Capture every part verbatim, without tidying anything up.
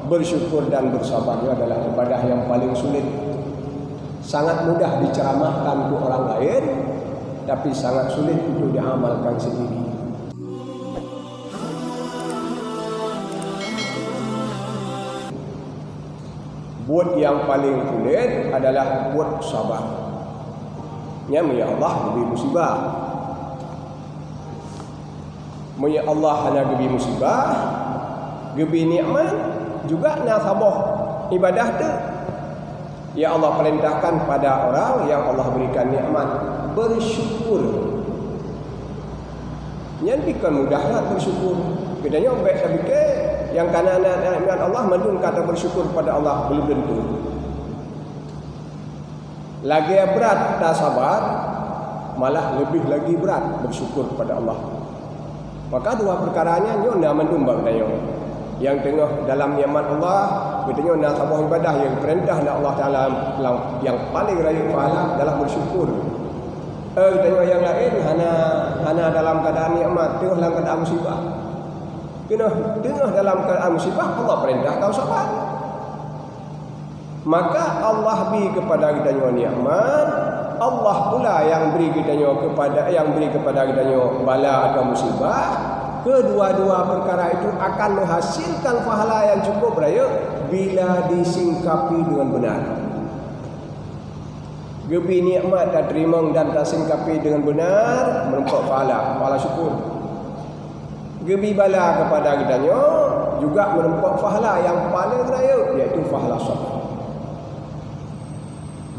Bersyukur dan bersabar itu adalah ibadah yang paling sulit. Sangat mudah diceramahkan untuk orang lain, tapi sangat sulit untuk diamalkan sendiri. Buet nyang paling sulet adalah buet sabar. Nyan meunyoe Allah geubri musibah. Meunyoe Allah hana geubri musibah, geubri nikmat, juga na saboh ibadah tu. Ya Allah perintahkan pada orang yang Allah berikan nikmat bersyukur. Nyan pi kon mudah that bersyukur. Geutanyoe bèk tapike nyang kana na nikmat Allah mandum ka tabersyukur pada Allah, belum tentu. Lagèe brat tasabar, malah leubeh lagi brat bersyukur pada Allah. Maka dua peukara nyan nyoe na mandum bak geutanyoe. Nyang teungoh dalam nikmat Allah, geutanyoe na saboh ibadah nyang geupeurintah lé Allah Taala nyang, nyang paleng rayeuk pahala adalah bersyukur. Eh, geutanyoe nyang laén hana, hana dalam keuadaan nikmat, teungoh dalam keuadaan musibah. Teungoh, teungoh dalam keuadaan musibah, Allah peurintah keu sabar. Maka Allah bri keupada geutanyoe nikmat, Allah pula nyang bri geutanyoe keupada, nyang bri keupada geutanyoe bala atau musibah. Kedua-dua peukara itu akan menghasilkan pahala nyang cukup rayeuk bila disingkapi dengan benar. Geubri nikmat tateurimong dan tasingkapi deungon beunar, meurumpok pahala, pahala syukur. Geubri bala keupada geutanyoe juga meurumpok pahala nyang paleng rayeuk, yaitu pahala sabar.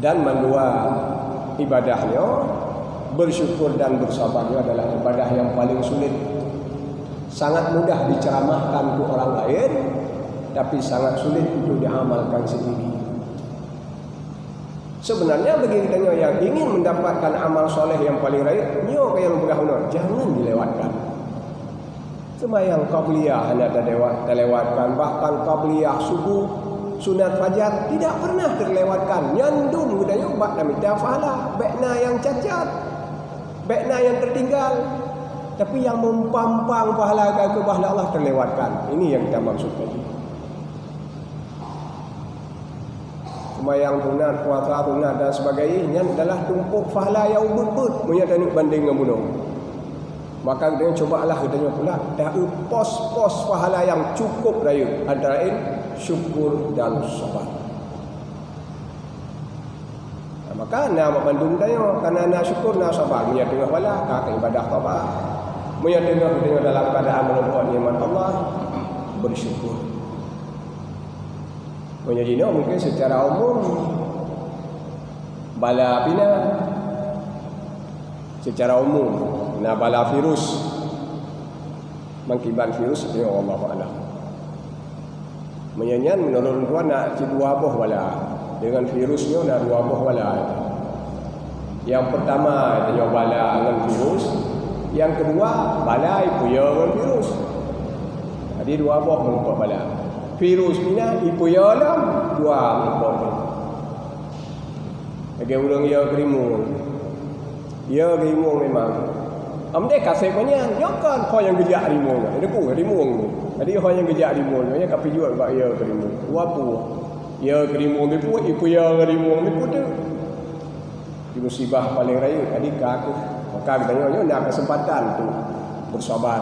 Dan mandua ibadah nyoe, bersyukur dan bersabar nyoe adalah ibadah nyang paleng sulet. Sangat mudah diceramahkan keu orang laén, tapi sangat sulet untuk diamalkan sendiri. Sebenarnya bagi geutanyoe nyang ingin mendapatkan amal soleh nyang paleng rayeuk, nyoe ka nyang peugah unoe, jangan dilewatkan. Seumayang qabliyah hana talewat, talewatkan, bahkan qabliyah subuh, sunat fajar tidak pernah terlewatkan. Nyan dum geutanyoe bak tamita pahala, bèk na nyang cacat, bèk na nyang tertinggal. Tapi nyang mumpang-mumpang pahala ka keubah lé Allah terlewatkan. Ini yang kita maksud tadi. Seumayang sunat, puasa sunat dan sebagainya, nyan adalah tumpôk pahala nyang ubit-ubit meunyoe taneuk bandeng ngon bunoe. Maka geutanyoe cubalah geutanyoe pula taeu pos-pos pahala nyang cukup rayeuk, antara laén syukur dan sabar. Nah, maka na bak bandum geutanyoe, kana na syukur, na sabar. Meunyoe teungoh bala, ka keu ibadah sabar. Meunyoe teungoh geutanyoe dalam keuadaan meurumpok nikmat Allah, bersyukur. Meunyoe jinoe mungkin secara umum bala pih na, secara umum na bala virus. Meukiban virus nyoe, wallahu a'lam. Meunyoe nyan, meunurot lôn tuan na cit dua boh bala. Deungon virus nyoe na dua boh bala. Nyang peurtama, tanyoe bala ngon virus. Nyang keudua, bala ipeuyö ngon virus. Jadi dua boh meurumpok bala. Virus pih na, ipeuyö lom, dua meurumpok nyan. Lagèe ureueng yö keu rimueng. Yö keu rimueng memang. Amdeh kaseb nyan, nyoe kan ho nyang geujak rimueng nyan. Teupeue rimueng nyan. Jadi ho nyang geujak rimueng nyan ka pijôk bak yö keu rimueng. Dua peue. Yö keu rimueng teupeue, ipeuyö ngon rimueng teupeue tu. Di musibah paleng rayeuk, jadi ka kheueh. Maka geutanyoe nyoe na keuseumpatan untuk bersabar.